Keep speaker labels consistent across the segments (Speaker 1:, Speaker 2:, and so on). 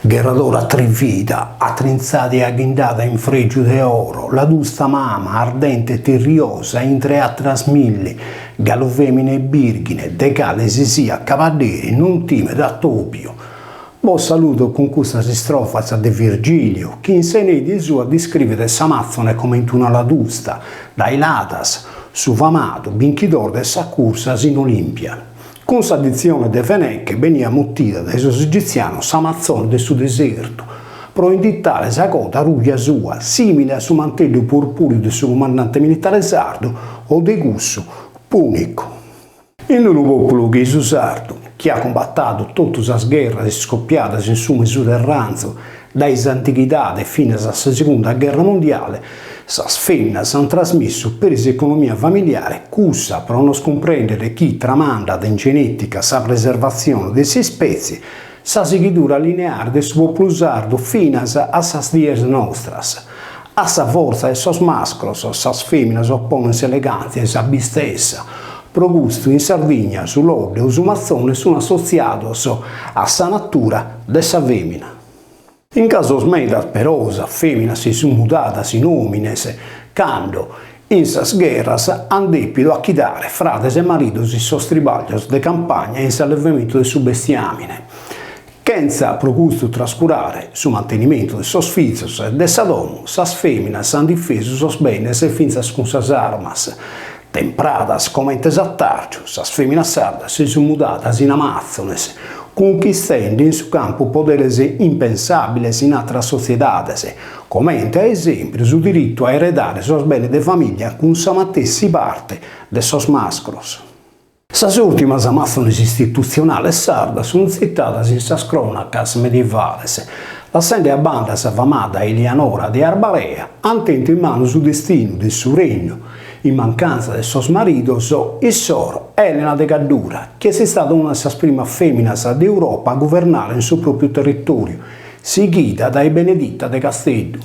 Speaker 1: Gherradora atrivida, atrintzada e aghindada in frègiu de oro, ladusta mama, ardente e tirriosa, intre àteras milli, galu fèmina e bìrghine, de cale si siat cabadderi non timet atòbiu. Bos saludo cun custas istrofas de Virgìliu, chi in s'Eneide sua descrivet s'Amàtzone comente una ladusta, dae Ladas, su famadu binchidore de sas cursas in Olìmpia. Cun sa ditzione de Fenech beniat mutida dae sos egitzianos s'Amatzone de su desertu, pro inditare sa coda ruja sua, sìmile a su manteddu purpùriu de su cumandante militare sardu o de cussu pùnicu. In unu pòpulu che su sardu, chi at cumbatadu totu sas gherras iscopiadas in su Mesuterranzu Dae s'antighidade finas a sa segunda gherra mondiale, sas fèminas ant trasmissu peri s'economia familiare cussa pro nos cumprèndere chi tramandat in genètica sa preservatzione de s'ispètzie, sa sighidura lineare de su pòpulu sardu finas a sas dies nostras. A sa fortza de sos mascros, sas fèminas oponent s'elegàntzia e s'abbistesa. Pro custu in Sardigna su lodde o su matzone sunt assotziados a sa natura de sa fèmina. In casos medas però sas fèminas si sunt mudadas in òmines cando, in sas gherras, ant dèpidu achidare frades e maridos in sos tribàglios de campagna e in s'allevamentu de su bestiàmine, chentza pro custu trascurare su mantenimentu de sos fizos e de sa domo, sas fèminas ant difesu sos benes fintzas cun sas armas. Tempradas comente s'atàrgiu, sas fèminas sardas si sunt mudadas in amàtzones, cunchistende in su campu poderes impensàbiles in àteras sotziedades, comente a esèmpiu su diritu a eredare sos benes de famìlia cun sa matessi parte de sos mascros. Sas ùrtimas amàtzones istitutzionales sardas sunt tzitadas in sas crònacas medievales. Lassende a banda sa famada Elianora de Arbarea, ant tentu in manu su destinu de su regnu, in mancantza de sos maridos issoro, Elena de Gaddura, chi est istada una de sas primas fèminas de Europa a guvernare in su pròpiu territòriu, sighida dae Benedita de Casteddu.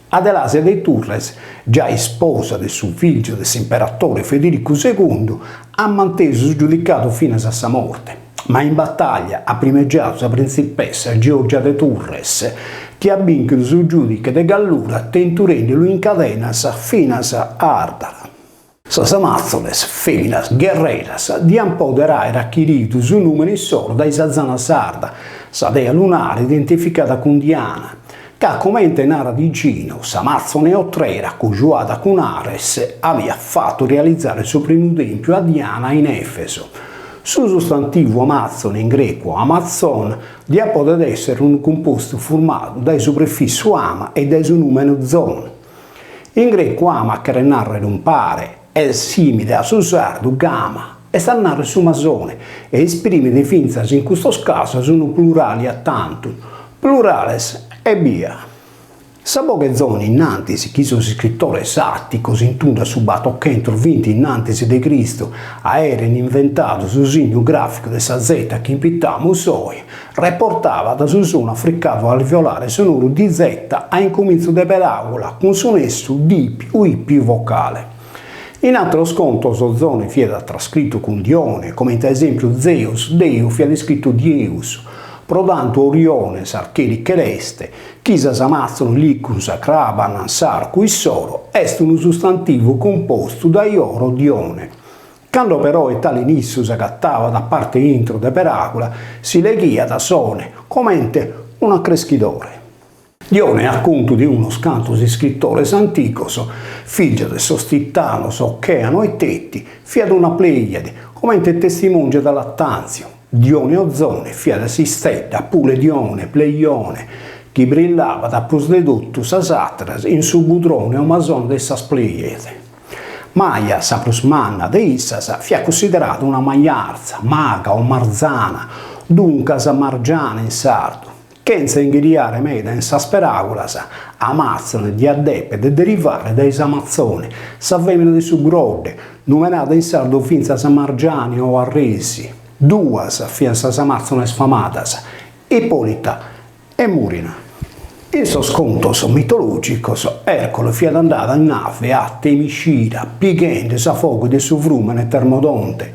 Speaker 1: Adelàsia de Turres, giai isposa de su fìgiu de s'imperatore Federicu segundu, at mantesu su giudicadu finas a sa morte, ma in batàllia at primegiadu sa printzipessa Giorgia de Turres, chi at bìnchidu su giùdiche de Gallura tenturende·lu in cadenas finas a Àrdara. Sas Amàtzones, fèminas gherreras, diant pòdere àere achiridu su nùmene issoro dae sa Zana sarda, sa dea lunare identificada cun Diana, ca, comente narat Igino, s'Amàtzone Otrera, cojuada cun Ares, aviat fatu realizare su primu tèmpiu a Diana in Èfeso. Su sustantivu Amàtzone, in grecu Amazon, diat pòdere èssere unu cumpostu formadu dae su prefissu ama e dae su nùmene zon. In grecu ama cheret nàrrere umpare, est sìmile a su sardu gama, est a nàrrere su masone, e esprimit fintzas in custos casos unu plurale a tantu, plurales ebbia. Sa boghe zone in antis chi sos iscritores àticos in tundu a su batochentos-binti in antis de Cristu aeren inventadu su signu gràficu de sa zeta chi impitamus oe, Reportabat su sonu africadu alveolare sonoru di zeta a incumintzu de peràgula cun su nessu di più i più vocale. In àteros contos Zone fiat trascritu cun Dione, comente a esèmpiu Zeus, Deu fiat iscritu Dieus. Pro tantu Orione, s'archeri cheleste, chi sas Amàtzones li cunsacraban s'arcu issoro, est unu sustantivu cumpostu dae oro Dione. Cando peroe tale nessu s'agatabat a parte intro de peràgula, si leghiat sone, comente un'acreschidore. Dione, a contu de unos cantos iscritores antigos, fìgia de sos titanos Oceano e Teti, fiat una Pleiade, comente testimòngiat Latàntzio. Dione o Zone fiat s'istedda Pule Dione, Pleione, chi brillabat prus de totu sas àteras in su budrone o masone de sas Pleiade. Maia, sa prus manna de issas, fiat cunsiderada una majarza, maga o marzana, duncas margiana in sardu. Chentza inghiriare meda in sas peràgulas, Amàtzone diat dèpere derivare dae sa matzone, sa fèmina de su grodde, numenada in sardu fintzas margiani o arresi. Duas fiant sas Amàtzones famadas, Ipòlita e Murina. In sos contos mitològicos, Èrcole fiat andadu a nave a Temiscira, pighende sa foghe de su frùmene Termodonte.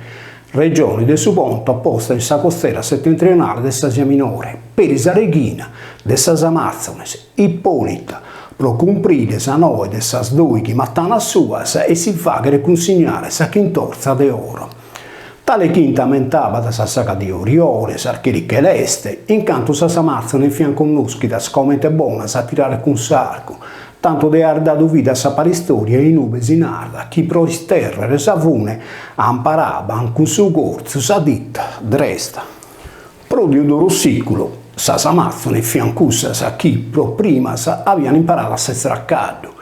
Speaker 1: Regione de su Ponto posta in sa costera setentrionale de s'Asia Minore, peri sa reghina de sas Amàtzones, Ipòlita, pro cumprire sa noe de sas dòighi matanas suas e si fàghere cunsignare sa chintorza de oro. Tale chinta ammentabat sa saga de Orione, s'archeri cheleste, in cantu sas Amàtzones fiant connòschidas comente bonas a tirare cun s'arcu, tantu de aer dadu vida a sa paristòria in ube si narat chi pro istèrrere sa fune amparaban cun su corzu sa tita dresta. Pro Diodoro Sìculo, sas Amàtzones fiant cussas chi pro primas avian imparadu a sètzere a caddu,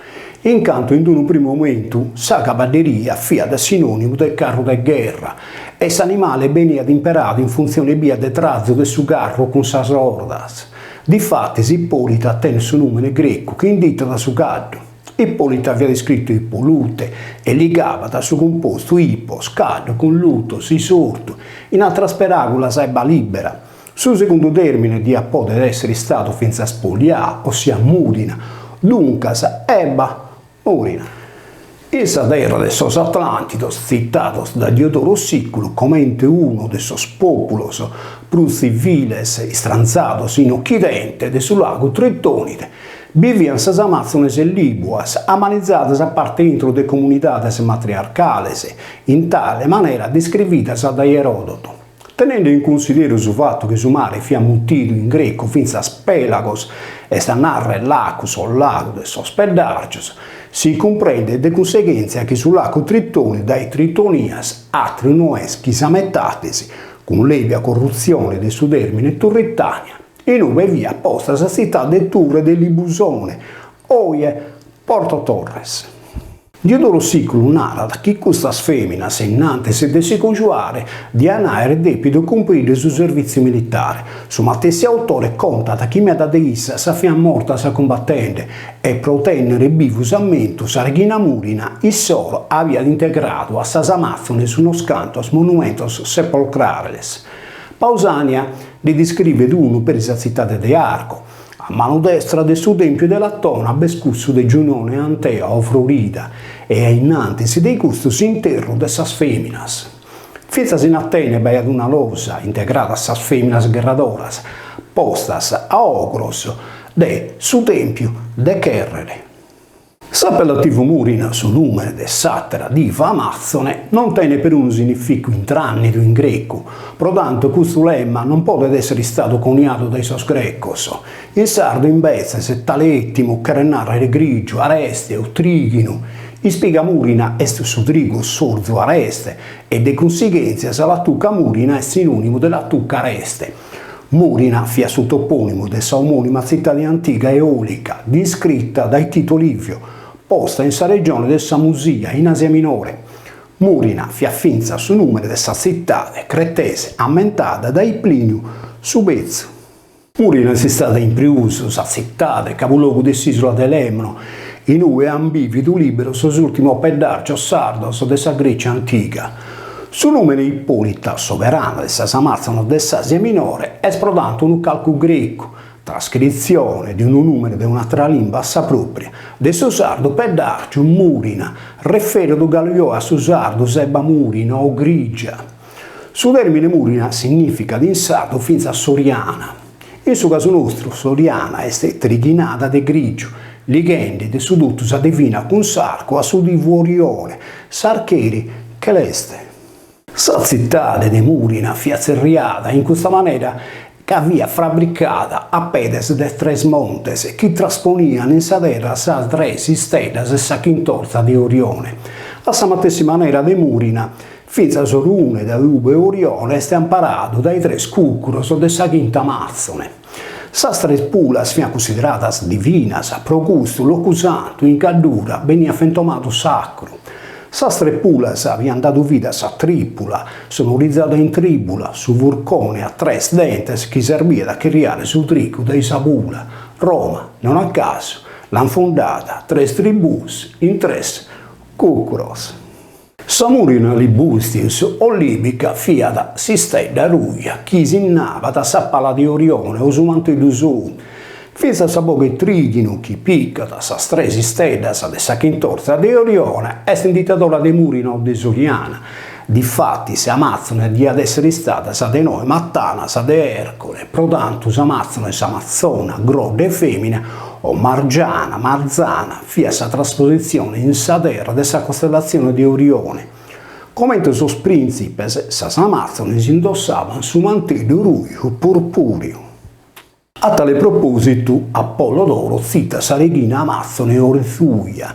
Speaker 1: in cantu in unu primu momentu sa cabadderia fiat sinònimu de carru de gherra e s'animale beniat imperadu in funtzione ebbia de trazu de su carru cun sas rodas. Difatis Ippolita tenet su nùmene grecu chi inditat su caddu. Ippolita fiat iscritu Ippolute e ligabat su cumpostu ippos, caddu, cun lutos, isortu, in àteras peràgulas ebba lìbera. Su segundu tèrmine diat pòdere èssere istadu fintzas polià, ossia mùrina, duncas ebba Mùrina. In sa terra de sos Atlàntidos, tzitados dae Diodoro Sìculu comente unu de sos pòpulos prus tziviles istranzados in ochidente de su lagu Tritònide, biviant sas Amàtzones Lìbuas, ammanizadas a parte intro de comunidades matriarcales, in tale manera descrividas dae Eròdoto. Tenende in cunsideru su fatu chi su mare fiat mutidu in grecu fintzas Pèlagos, est a nàrrere lacus o lagu de sos peddàrgios, si cumprendet de cunseghèntzia chi su lacu Tritoni dae Tritonias àteru no est chi sa metàtesi, cun lèbia corrutzione de su tèrmine Turritània, in ue fiat posta sa tzitade de Turre de Libusone, oje Porto Torres. Diodoro Sìculu narat chi custas fèminas, in antis de si cojuare, diant àere dèpidu cumprire su servìtziu militare. Su matessi autore contat chi meda de issas fiant mortas cumbatende e pro tènnere bivu s'ammentu sa reghina Mùrina issoro aviat integradu a sas Amàtzones unos cantos monumentos sepolcrales. Pausània nde descrivet unu peri sa tzitade de Argo. A manu destra de su tèmpiu de Latona b'est cussu de Giunone Antea o Frorida e a innantis de custu s'interru de sas fèminas. Fintzas in Atene b'aiat una losa integrada a sas fèminas gherradoras, postas a ogros de su tèmpiu de Chèrrere. S'apellativu Murina, su nùmene de s'àtera diva amàtzone, non tenet perunu significu intrànnidu in grecu, pro tantu custu lemma non podet èssere istadu coniadu dae sos grecos. In sardu, imbetzes, tale ètimu cheret nàrrere grìgiu, areste o trìghinu. Ispiga mùrina est su trigu o s'orzu areste e de cunsighèntzia sa latuca mùrina est sinònimu de latuca areste. Murina fiat su topònimu de sa omònima tzitade antiga eòlica, descrita dae Tito Livio, posta in sa regione de sa Musia, in Àsia Minore. Murina fiat fintzas su nùmene de sa tzitade cretese ammentada dae Plìniu su Betzu. Murina est istada in prus sa tzitade cabulogu de s'ìsula de Lemno, in ue ant bìvidu lìberos sos ùrtimos peddàrgios sardos de sa Grècia antiga. Su nùmene Ippolita, soberana de sas Amàtzonas de s'Àsia Minore, est pro tantu unu calcu grecu, trascritzione de unu nùmene de un'àtera limba a sa pròpria, de su sardu peddàrgiu Murina, referidu galu oe a su sardu s'ebba murina o grìgia. Su tèrmine murina signìficat in sardu fintzas soriana. In su casu nostru Soriana est trighinada de grìgiu, lighende de su totu sa divina cun s'arcu a su divu Orione, s'archeri cheleste. Sa tzitade de Murina fiat tzerriada in custa manera ca fiat frabricada a pedes de tres montes chi trasponian in sa terra sas tres isteddas e sa chintorza de Orione. A sa matessi manera de Murina Fintzas Orune dae ube Orione est amparadu dae tres cùcuros de sa chinta amàtzone. Sas tres pulas fiant cunsideradas divinas, pro custu Locusantu in Gaddura beniat fentomadu sacru. Sas tres pulas aviant dadu vida a sa trìpula, sonorizada in trìbula, su furcone a tres dentes chi serbiat a chirriare su trigu dae sa pula. Roma, non a casu, l'ant fundada tres tribùs in tres cùcuros. Sa Murina Libustius o Libica fiat s'istedda ruja chi sinnabat sa pala de Orione o su mantellu sou. Fintzas sa boghe trìghinu chi picat sas tres isteddas de sa chintorza de Orione est inditadora de Murina o de Soliana. Difatis, Amatzone diat èssere istada sa de noe matanas de Èrcole, pro tantu s'Amatzone s'Amatzona, grodde fèmina, o Margiana, Marzana, fiat sa traspositzione in sa terra de sa costellatzione de Orione. Comente sos prìntzipes, sas Amatzones indossabant su manteddu ruju purpùriu. A tale propòsitu, Apollodoro tzitat sa reghina Amatzone Orithuia,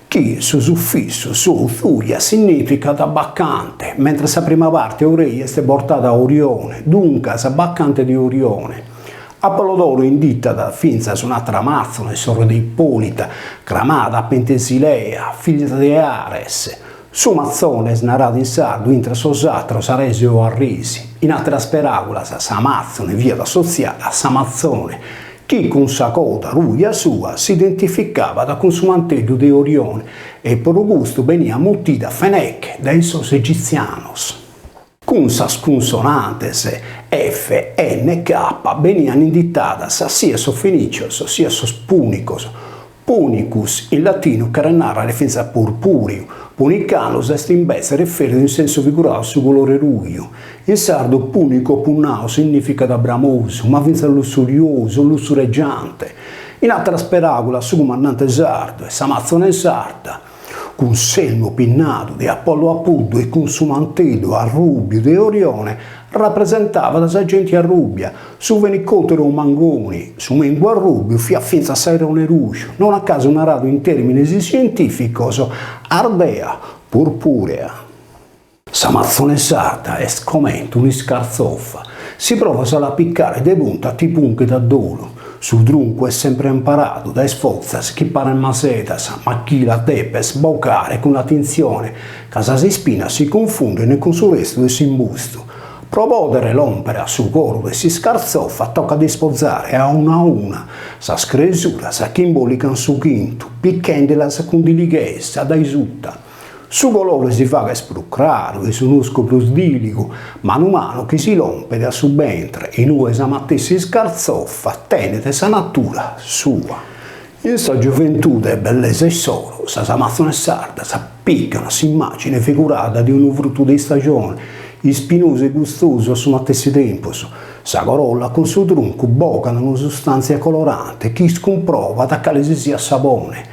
Speaker 1: chi su sufissu sou thuia sinnìficat bacante, mentres sa prima parte orei est bortada a Orione, duncas bacante de Orione. Apollodoro inditat fintzas un'àtera Amatzone, sorre de Ippolita, cramada Pentesilea, fìgia de Ares, Su matzone est naradu in sardu intre sos àteros aresi o arresi. In àteras peràgulas, s'amatzone fiat assotziada a s'amatzone, chi cun sa coda ruja sua s'identificabat cun su manteddu de Orione e pro custu beniat mutida feneche dae sos egitzianos. Cun sas cunsonantes F, N, K benian inditadas siat sos fenìcios siat sos pùnicos. Punicus in latinu cheret nàrrere fintzas purpùriu, punicanus est imbetze referidu in sensu figuradu a su colore ruju. In sardu pùnicu o punnau sinnìficat bramosu, ma fintzas lussuriosu o lussuregiante. In àteras peràgulas su cumandante sardu e s'amatzone sarda. Cun s'elmu pinnadu de Apollo a puddu e cun su manteddu arrùbiu de Orione, rapresentabat sa genti arrùbia, su fenicòteru o mangoni, su mengu arrùbiu fiat fintzas s'airone ruju, non a casu naradu in tèrmines iscientìficos Ardea purpurea. S'amatzone sarda est comente un'iscartzofa, si provas a la picare de punta ti punghet a dolu. Su truncu est sempre amparadu dae fozas chi parent masedas, ma chi la depes bocare cun atintzione, ca sas ispinas si cunfunden cun su restu de s'imbustu. Pro pòdere lòmpere a su coro de s'iscartzofa tocat de ispozare a una a una sas cresuras chi imbòlicant su chintu, pichendelas cun dilighesa dae suta. Su colore si faghet prus craru e su nuscu prus dìligu, manu manu chi si lompet a su bentre, in ue sa matessi iscartzofa tenet sa natura sua. In sa gioventude e bellesa issoro, sas amatzones sardas pican s'immàgine figurada de unu frutu de istajone, ispinosu e gustosu a su matessi tempus. Sa corolla cun su truncu bogan una sustàntzia colorante chi iscumprovat cale si siat sabone.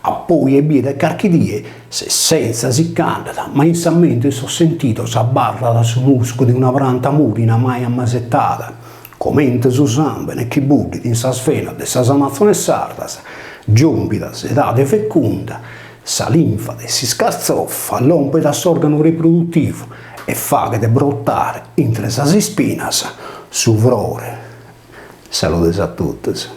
Speaker 1: A poi ebbia de carchi die, s'essentza si ch'andat, ma in s'ammentu 'e sos sentidos abarrat su nuscu de una pranta mùrina mai ammasetada, comente su sàmbene chi buddit in sas venas de sas amatzones sardas, giòmpida s'edade fecunda, sa linfa de s'iscartzofa lompet a s'òrganu reprodutivu e faghet brotare intre sas ispinas su frore. Saludes a totus.